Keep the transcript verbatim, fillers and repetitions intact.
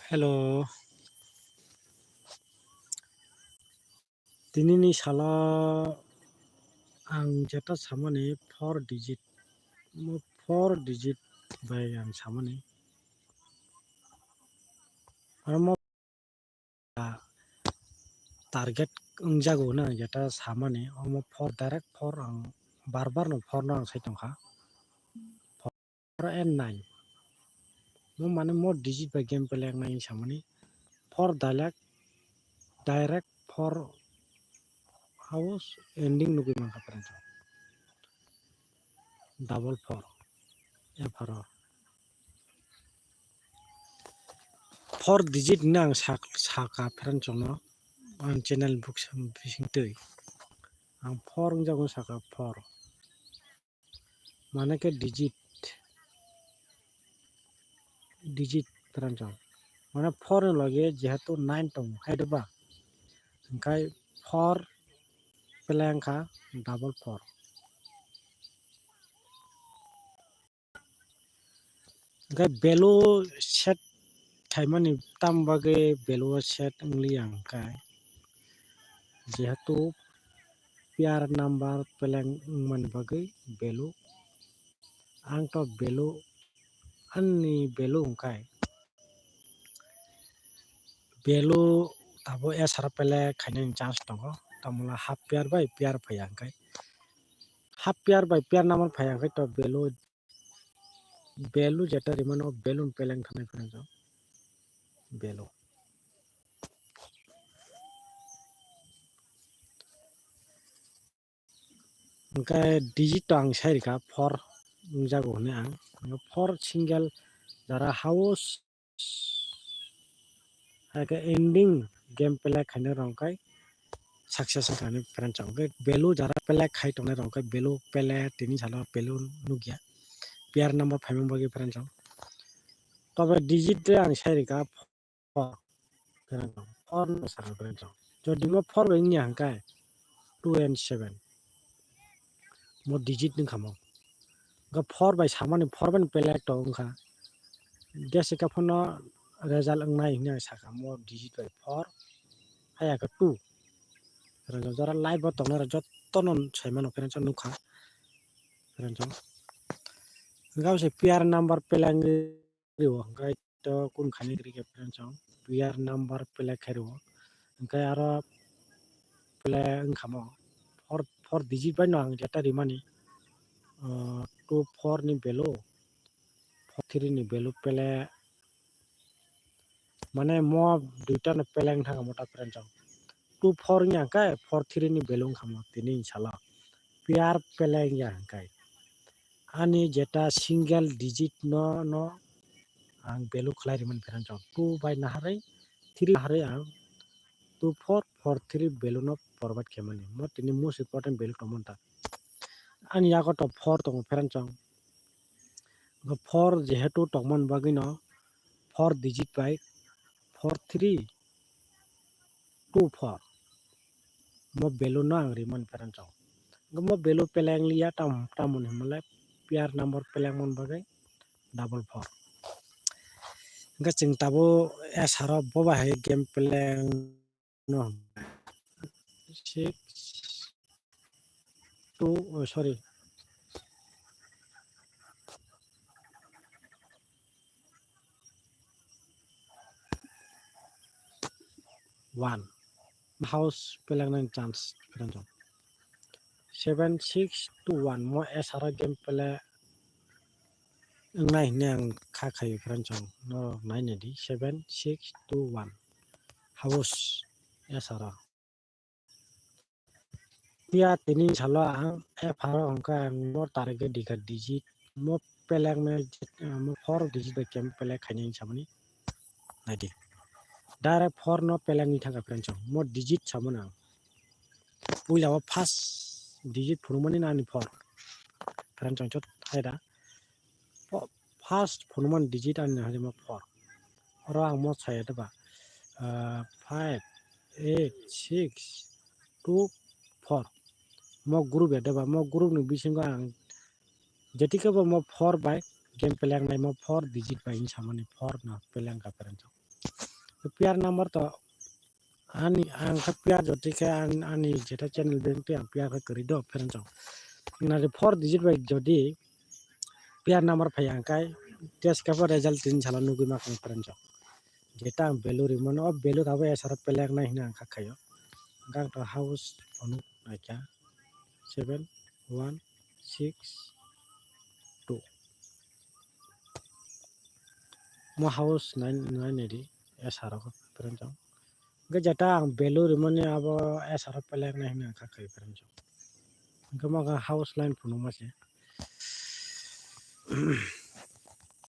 Hello. Tinini salo ang jeta samani four digit, mo four digit bai ang samani. Amo target wngjago hwnwi ang jeta samani, omo four, direct four ang bar bar no four no ang sai tongkha. Four and nine. Mo mane mo digit bai game play nai samani. Four direct, direct four house ending nugui mankha friends. Double four. Epharo. Four digit ni ang sak-, saka friends no. Ang channel book sam-, bising twi. Ang four wngjago saka four. Mane khe digit, digit pranchong. Mane four ni loge jehetu nine tongo, hai de ba? Hingkhai four play wngkha double four. Hingkhai value set khaimani tam bagwi value o set wngliya hingkhai. Jehetu pair number play wngmani bagwi value. Ang to value, ani value hingkhai value abo S R play khainani chance tongo. Tamula half pair bai pair phaiya hingkhai. Half pair bai pair number phaiya hingkhai to value, value jeta rimano value play wngthanai phano value. Hingkhe digit to ang sai rikha four wngjago hwnwi ang. Four single jara house hai khe ending game play khainai rok khe success wngkha hwnwi pherang chao. Hingkhe value jara play khai tongnai rok khe value play tini salo value nukya. Pair number phaimani bagwi pherang chao. Tobe digit de ang sai rikha four, pherang chao. Four no saka pherang chao. Jodi mo four bai wngya hwnkhe two and seven. Mo digit wngkha mo. Hwnkhe four bai samani four bai play to wngkha. Jesa khe phano result wngnai hwnwi ang sakha mo digit bai four, haya khe two. Pherang chao. Jora live bo tongnai rok jotono saimano pherang chao nukha. Pherang chao. Hwnkhe se pair number play wngwi rio, hwnkhe to kun khaini kwrwi khe pherang chao. Pair number play khai rio. Hwnkhe aro play wngkha mo. Four, four digit bai no ang jeta rimani. Ah, two four ni value, four three ni value play. Mane mo duita no play wngkha mo ta pherang chao. Two four wngya hwnkhe four three ni value wngkha mo tini salo. Pair play wngya hwnkhe. Ani jeta single digit no, no ang value khlai rimani pherang chao. Two bai naharwi, three naharwi ang two four four three value no provide khaimani. Mo tini most important value tongmani ta. Ani yago to four tongo pherang chao. Bo four jehetu tongmani bagwi no four digit bai four three two four. Mo value no ang rimani pherang chao. Hwnkhe mo value play wng liya tam, tamoni hwnmale pair number play wngmani bagwi double four. Hwnkhe chwng tabuk S R o bo bai hai game play wng no. Six, two, oh, sorry. One. House play wngna chance pherang chao. Seven six two one. Mo S R game play wngnai hwnwi ang kha khaio pherang chao. No nai nai di. Seven six two one. House S R. Phiya tini salo ang F R o hwnkhe ang mo target dikha digit, mo play wngmani, mo four digit bai khe play khainai hinwi samani. Naidi. Direct four no play wngwi thangkha pherang chao. Mo digit samani ang. Puila o first digit phunukmani no ani four. Pherang chao chot hai da. First phunukmani digit ani hai ma four. Oro ang mo saya da ba, ah, five eight six two four. Mo group ya da ba, mo group ni bisingo ang jetika bo mo four bai game play nai mo four digit bai hinwi samani four no play wngkha pherang chao. Pair number to ani ang kha pair jodi khe an-, ani jeta channel bank twi ang pair khe kwrwi do friends rok. Nari four digit bai jodi pair number phai ang kai test khe bo result tin salo nugwi ma khe friends rok. Jeta ang value rimano o value abo S R O pelek nai hwnwi ang kha khaio. Hwnkhe ang to house phunuk naikha seven one six two. Mo house nai, nai naidi S R O friends rok. Hwnkhe jeta ang value rimani abo S R O pelek nai hwnwi ang kha khaio friends rok. Hwnkhe mo house line phunukma se.